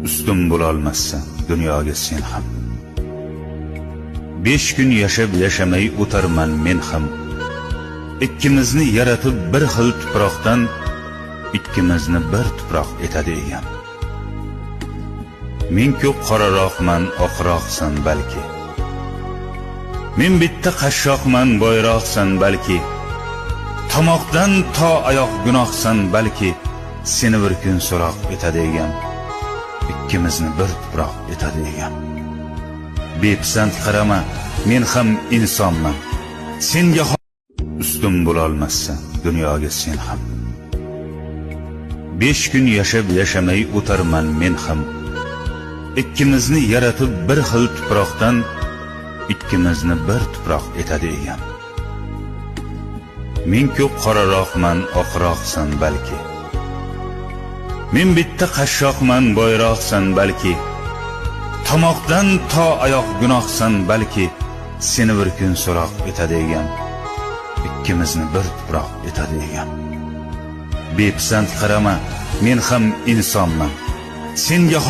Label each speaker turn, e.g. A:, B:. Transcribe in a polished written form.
A: Ustun bo'lolmassan dunyoga sen ham. 5 kun yashab, yashamay o'tarman men ham. Ikkimizni yaratib bir xil tuproqdan, ikkimizni bir tuproq etadi Egam. Men ko'p qoraroqman, oqroqsan balki. Men bitta qashshoqman, boyroqsan balki. Tomoqdan to oyoq gunohsan balki. Seni bir kun so'roq etadi Egam. Ikkimizni bir tuproq etadi Egam. Bepisand qarama, men ham insonman. Senga ustun bo'lolmassan dunyoga sen ham. 5 kun yashab, yashamay o'tarman men ham. Ikkimizni yaratib bir xil tuproqdan, ikkimizni bir tuproq etadi Egam. Men ko'p qoraroqman, oqroqsan balki. Men bitta qashshoqman, boyroqsan balki. Tomoqdan to oyoq gunohsan balki. Seni bir kun so'roq etadi Egam. Ikkimizni bir tuproq etadi Egam. Bepisand qarama, men ham insonman. Senga